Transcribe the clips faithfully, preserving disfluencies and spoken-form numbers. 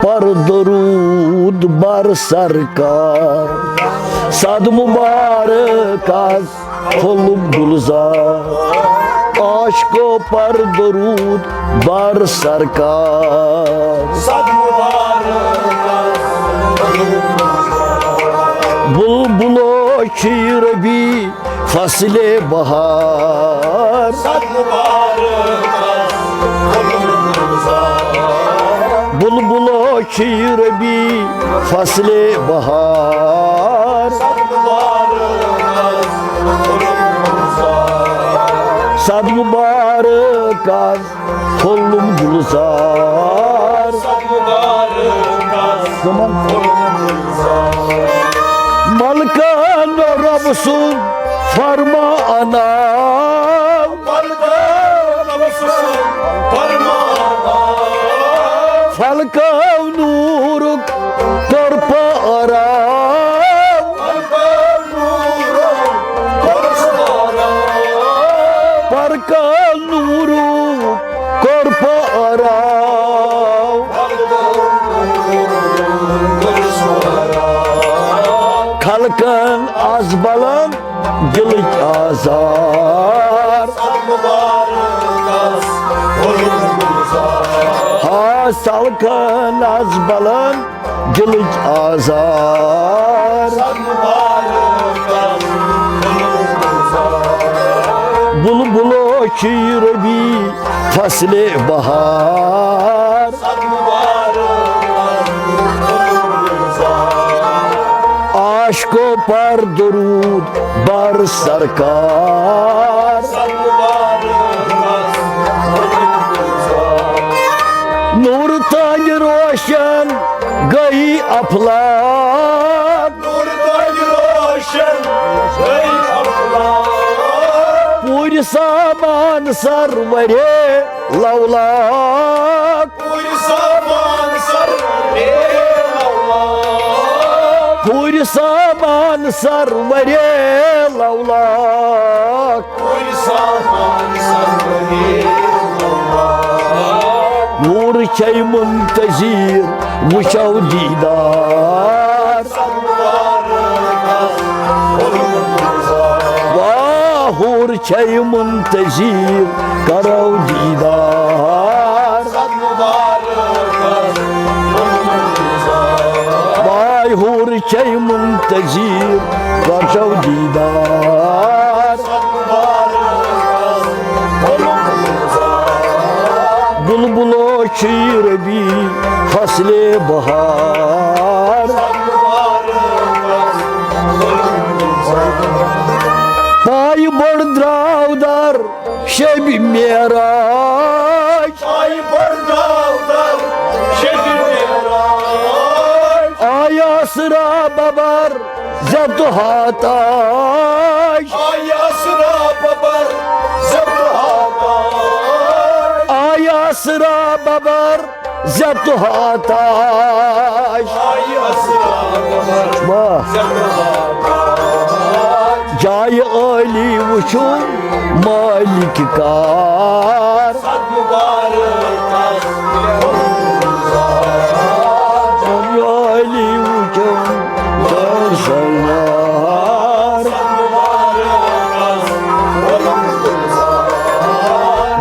پر درود بر سرکار، صد مبارک از پھوٚلُم گُلزار۔ عاشقو پر درود بر سرکار۔ بلبلو چھی ربی فصل بہار۔ بلبلو چھی ربی فصل بہار۔ صد مبارک از پھوٚلُم گُلزار۔ ملکن رۄب سُنٛد فرمان آو۔ فلکو نوٗرُک کوٚر پٲراو۔ فلکو نوٗرُک کوٚر پٲراو۔ خلقن از بلند دلٕکۍ آزار۔ ہا سلکن از بلند دلٕکۍ آزار۔ بلبلو چھی ربی فصل بہار۔ عاشقو پر درود بر سرکار۔ نور تانۍ روشن گئی افلاک۔ پوٗرِ سامان سرورے لولاک۔ پوٗرِ سامان سرورے لولاک۔ نوٗر چھے منتظر وٕچھو دیٖدار۔ واہ حور چھے منتظر کرو دیٖدار۔ واے حور چھے منتظر کرو دیٖدار۔ بلبلو چھی ربی فصل بہار۔ پایہِ بٔڑ درٛاو در شبِ معراج۔ آیہِ آسرا ببر زیتو ہاتاش۔ آیہِ آسرا ببر زیتو ہاتاش۔ آیہِ آسرا ببر زیتو ہاتاش۔ آیہِ آسرا ببر واہ۔ زیتو ہاتاش۔ جایہِ عٲلی وٕچھُن مٲلِک کار۔ عٲلی وٕچھُن کار سردار۔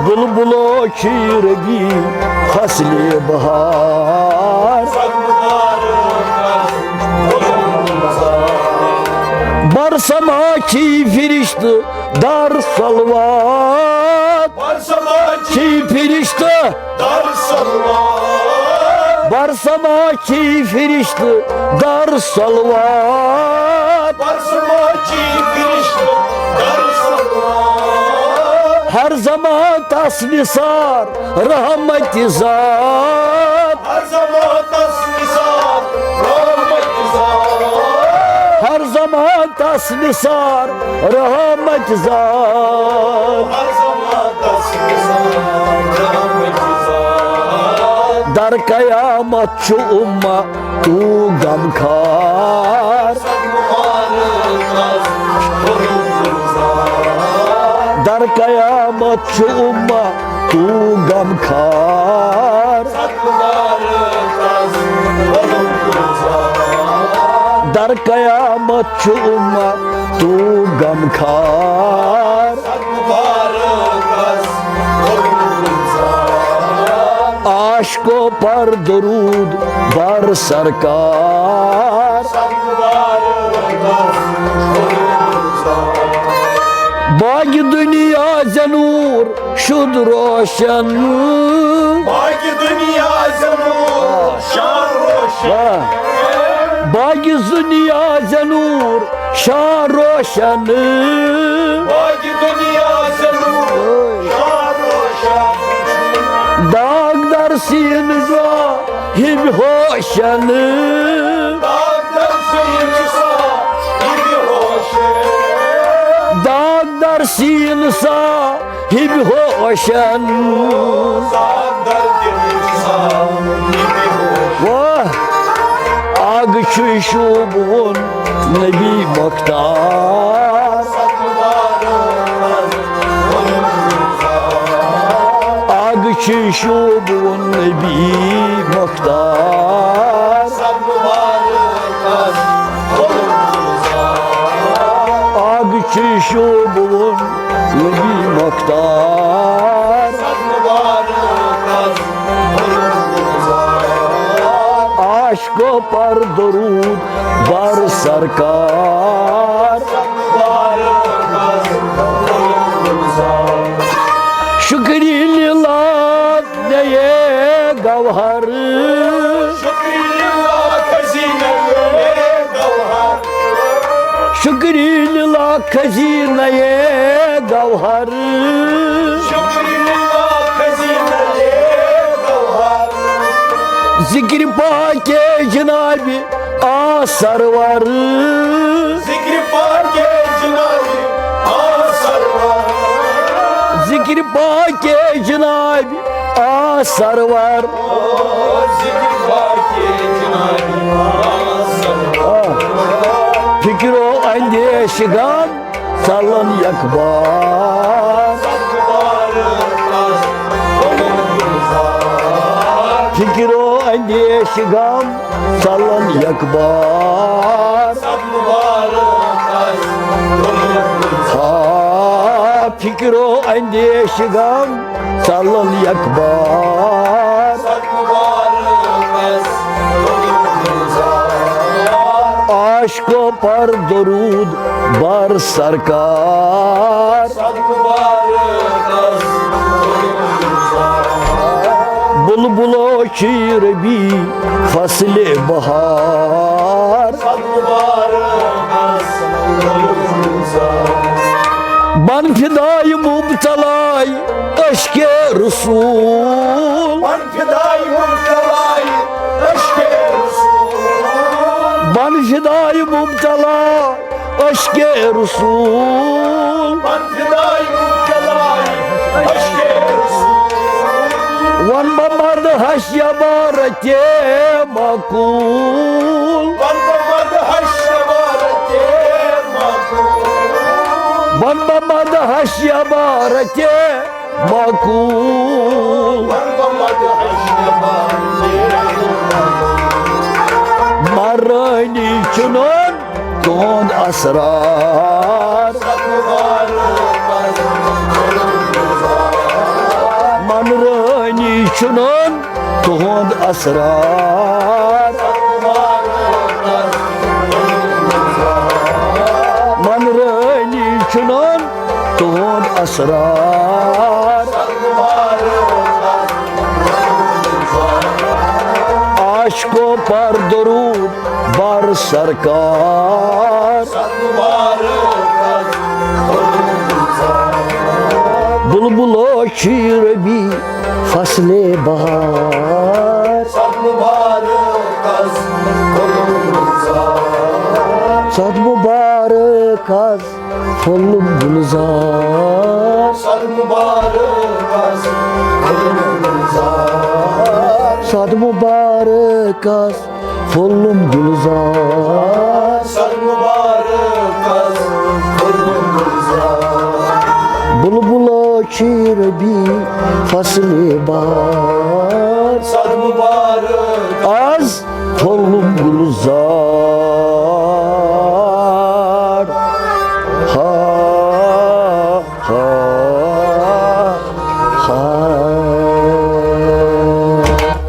بلبلو چھی ربی فصل بہار۔ برسما چھی فرشتہٕ در صلوات۔ چھی فرشتہٕ۔ در صلوات۔ برسما چھی فرشتہٕ در صلوات۔ برسما چھی فرشتہٕ در صلوات۔ ہر زمان تس نثار رحمت ذات۔ ہر زمان تس نثار رحمت ذات۔ ہر زمان تس نثار رحمت ذات۔ ہر زمان تس نثار رحمت ذات۔ در قیامت چھُ امت تو غمخوار۔ در قیامت چھُ امت تو غمخوار۔ قیامت چھُ اُمتُک غمخوار۔ عاشقو، پر درود بر سرکار۔ باقی دنیا ز نور شد روشن۔ باقی دنیا ز نور شان روشن۔ واہ۔ باقی دنیا ز نور شان روشن۔ باقی دنیا ز نور شان روشن۔ داغ در سین زا ہب ہوشن۔ داغ در سین زا ہب ہوشن۔ داغ در سین زا ہب ہوشن۔ واہ۔ آگ چھُ شوٗبوُن نبی مختار۔ آگ چھُ شوٗبوُن نبی مختار۔ آگ چھُ شوٗبوُن نبی مختار۔ عاشقو، پر درود بر سرکار۔ شکری لیلا نئے گوہر۔ شکری لیلا خزینہ گوہر۔ ذکر پاکے جناب آ سرور۔ ذکر پاکے جناب آ سرور۔ ذکر پاکے جناب آ سرور۔ فکرو اندیش غم ژلن یک بار۔ فکرو اندیش غم ژلن یک بار۔ ہا، فکرو اندیش غم ژلن یک بار۔ عاشقو، پر درود بر سرکار۔ بلبلو چی ربی فصل بہار۔ بن فدای مبتلای عشق رسول۔ بن فدای مبتلای عشق رسول۔ بن فدای مبتلا عشق رسول۔ بن فدای مبتلای عشق رسول۔ ون بہ مدحش عبارت معقول۔ ون بہ مدحش عبارت معقول۔ ون بہ مدحش عبارت معقول۔ مرانی چنن تہند اسرار۔ منرانی چنن تہند اسرار۔ منرانی چنن تہند اسرار۔ عاشقو، پر درود بر سرکار۔ بلبلو چی ربی فصل بہار۔ صد مبارک از پھوٚلُم گُلزار۔ صد مبارک از پھوٚلُم گُلزار۔ صد مبارک از پھوٚلُم گُلزار۔ صد مبارک از پھوٚلُم گُلزار۔ بُلبُلو چھی ربی فصل بہار۔